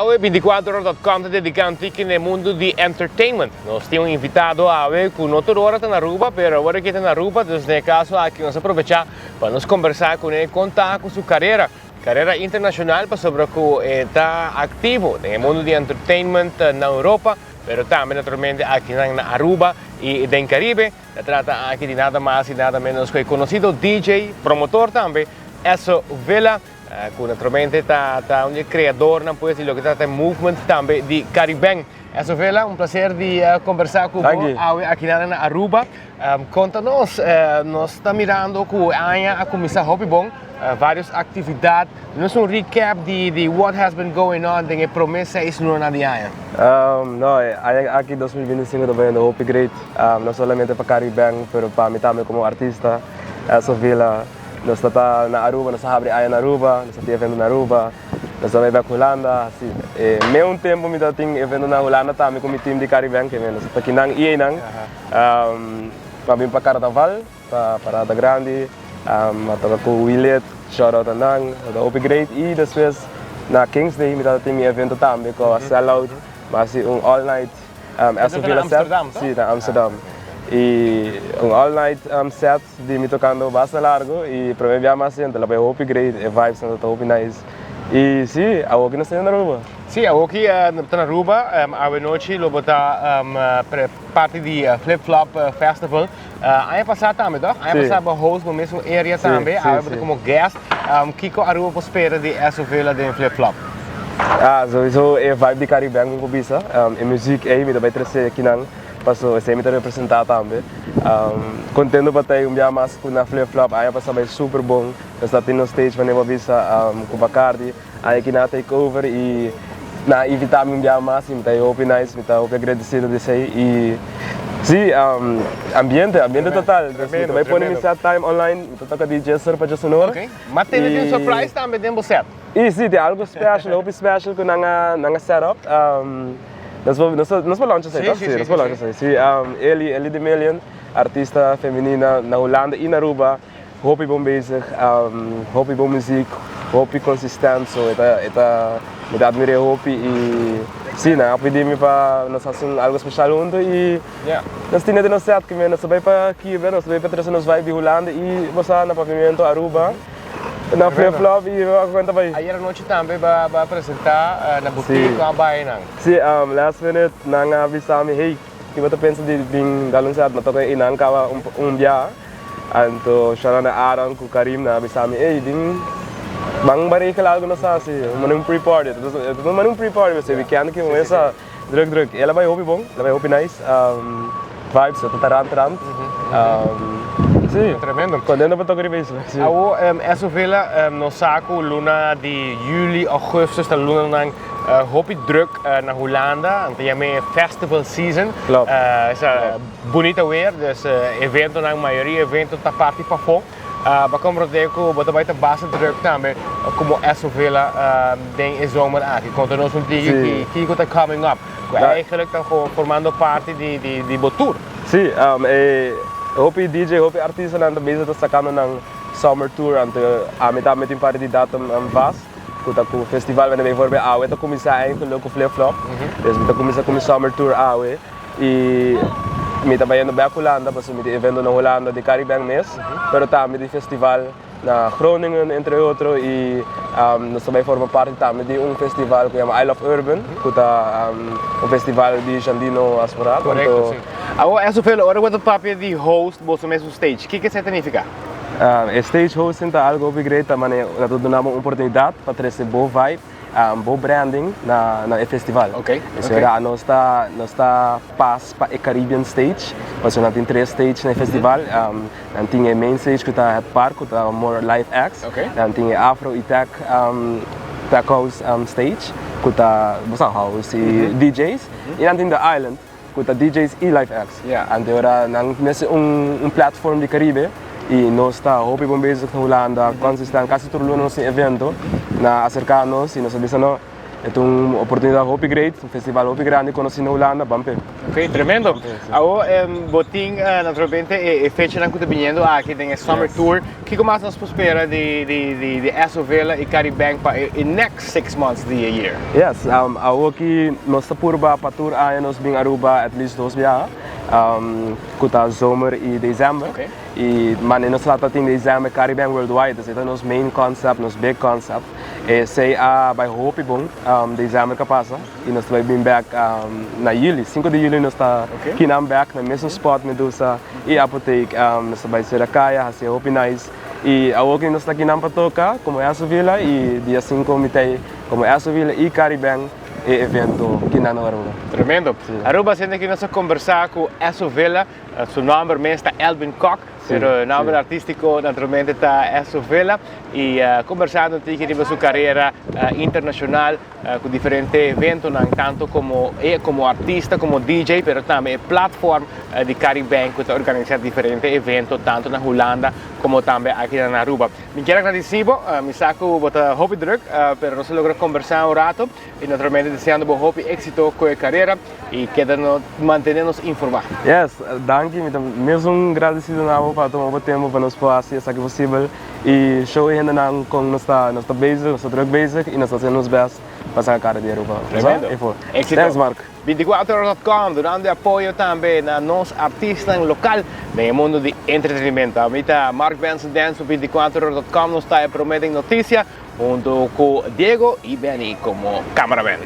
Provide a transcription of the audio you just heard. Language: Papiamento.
Awe 24ora.com ta dedica un tiki na e mundo di entertainment. Nos tin un invitado awe cu no tur ora ta na Aruba, pero awor aki ta na Aruba, dus den e caso aki nos a aprovecha pa nos conversa cune con ta cu su carera, carera internacional pasobra cu e ta activo den e mundo di entertainment na Europa, pero tambe naturalmente akinan na Aruba y den Caribe. Ta trata aki di nada mas y nada menos cu e conocido DJ, promotor tambe, Esso Villa, cu naturalmente ta ta un di e creadornan pues di loke ta trata e movement tambe di Caribbean. Esso Villa, un placer di conversa cu bo awe akinan na Aruba. Conta nos, nos ta mirando cu e aña a cuminsa hopi bon, varios actividad. Nos un recap di di what has been going on den e prome seis lunanan di aña. No, e aña aki 2025 ta bayendo hopi great, no solamente pa Caribbean, pero pa mi tambe como artista. Esso Villa, nos ta ta na Aruba, nos a habri aña na Aruba, nos a tin evento na Aruba, nos a bay bek Hulanda, hasi e meun un tempo mi ta tin evento na Hulanda tambe cu mi team di Caribbean, ke nos ta kinan y eynan. Mi a bin pa Carnaval. Pa parada grandi, a toka ku Willet, shout out a nan, ta hopi great y despues na Kings Day mi tabata tin mi evento tambe ku a sell out, mi a hasi un all night Aston Villa set, si na Amsterdam, y un all night set di mi tokando basta largo y prome bia mi a hasi anto la bai hopi great, e vibes nan tabata hopi nice y si awoki nos ta na Aruba. Si awoki ta na Aruba, awe nochi lo bo ta parti di Flip Flop Festival. Aña pasá tambe toch? Aña pasá bo host bo mesun area tambe, awe bo ta komo guest. Kiko Aruba por spera di Esso Villa den Flip Flop? Ah, souiso e vibe di Cariben mi por bisa. E muziek ei mi ta bai trese akinan, paso esei mi ta representá tambe. Kontento pa ta ei un bia mas ku na Flip Flop. Aña pasá bai super bon. Nos ta tin nos stage manera bo a bisa ku Bacardi. Aña aki nan a take over y nan a invita mi un bia mas y mi ta hopi nice, mi ta hopi agradecido di esey y si ambiente, ambiente total. Dus mi ta bay pone mi set time online, mi ta toca DJ Sir pa Djasunor. Ok, ma tene tin un surprise tambe den bo set. Y si, tin algo special, hopi special cu nan a nan a set up. Nos por nos por launch esey toch? Si, nos por launch esey. Si, Ellie, Ellie de Million, artista femenina na Hulanda y na Aruba. Hopi bon bezig, hopi bon muziek, hopi consistent, so e ta e ta mi ta admir'é hopi y si nan a pidi mi pa nos hasi un algo special hunto y nos tine den nos set kimen nos ta bay pa kibra, nos ta bay pa trese nos vibe di Hulanda y bo sa na Papiamento, Aruba, na flip flop y bo a cuenta bay. Ayer anochi tambe bo a presenta na boutique cu a bay nan. Si, last minute nan a bisa mi hey ki bo ta pensa di bin dal un set, mi a toca eynan caba un bia. Anto Sharon a Aaron ku Karim nan a bisa mi, Ey, bin ban ban regla algu nos hasi, manda un pre-party. Entonces nos manda un pre-party, mester weekend ki un esa druk druk. El a bai hopi bon, el a bai hopi nice, vibes a ta rant rant. Si, Tremendo. Contento pa toca riba isla, si. Awo, Esso Vela, nos sa ku luna di juli, augustus ta lunanan hopi druk na Hulanda, nan ta yam'e festival season. Klopt. Esa Bunita weer, dus eventonan, mayoria evento ta parti pafó. Bo a komprondé ku bo ta bai ta basta druk tambe komo Esso Villa den e zomer aki. Konta nos un tiki ki kiko ta coming up, ku eigenlijk ta formando parti di bo tour. Sí, e hopi DJ, hopi artistanan ta bezig ta sakando nan summer tour, anto ami tambe tin parti di datum vast ku ta ku festival, bijvoorbeeld awe ta kuminsá eigenlijk ku Flip Flop, dus mi ta kuminsá ku mi summer tour awe. Y mi ta bayendo bek Hulanda pasobra mi tin evento na Hulanda di Caribbean mes, pero tambe di festival na Groningen entre otro y nos ta bay forma parti tambe di un festival cu yama I Love Urban cu ta un festival di Jandino Asporaat. Correcto, si. Awor Esofelo, ora cu bo ta papia di host boso mes un stage, kico esey ta nifica? E stage hosting ta algo hopi great, ta manera ta duna bo un oportunidad pa trece bo vibe. Bo branding na e festival. Esei ora nos ta nos ta pas pa e Caribbean stage pasobra nan tin tres stage na e festival. Nan tin e main stage ku ta het park ku ta more live acts. Nan tin e afro i tech tech house stage ku ta bo sa house i DJ's i nan tin the island ku ta DJ's i live acts. Anto ora nan mester un platform di Caribe i nos ta hopi bon bezig na Hulanda, konsistent kasi tur luna nos tin evento. Nan a aserka nos i nos a bisa no, E ta un oportunidad hopi great, un festival hopi grandi conoci na Hulanda, ban p'e. Ok, tremendo. Awo bo tin naturalmente e fechanan cu ta biniendo aki den e summer tour. Kico mas nos por spera di di Esso Vela y Caribank pa e next 6 months di e year? Yes, awo aki nos ta purba pa tur aña nos bin Aruba at least dos biaha, cu ta zomer y december. Y mane nos trata tin december Caribank Worldwide, esey ta nos main concept, nos big concept. Esey a bay hopi bon december cu a pasa y nos ta bay bin back na juli, 5 di juli nos ta kinan back na mesun spot Medusa y Apotheek. Nos ta bay cera caya, haci hopi nice y awor cu nos ta kinan pa toca como Esso Villa y dia 5 mitey como Esso Villa y Caribank e evento kinan na Aruba. Tremendo. Aruba, asina cu nos a conversa cu Esso Villa, su nomber mes ta Elvin Kock, pero nomber artistico naturalmente ta Esso Villa y conversando un tiki riba su carera internacional cu diferente eventonan, tanto como e como artista, como DJ, pero tambe e platform di Caribank cu ta organisa diferente evento tanto na Hulanda como tambe aki na Aruba. Mi kier agradeci bo, mi sa cu bo ta hopi druk, pero nos a logra conversa un rato y naturalmente deseando bo hopi exito cu e carera y keda no mantene nos informa. Yes, danki. Mi ta mesun gradecido na bo pa tuma bo tempo pa nos por haci esaki posibel y show e hendenan con nos ta bezig, nos ta druk bezig y nos ta haciendo nos best pa saca cara di Aruba. Tremendo. Exito. Thanks, Mark. 24horas.com, dunando apoyo tambe na nos artistanan local den mundo di entretenimento. Ami ta Mark Benson Dance 24horas.com, nos ta promete noticia hunto cu Diego y Benny como cameraman.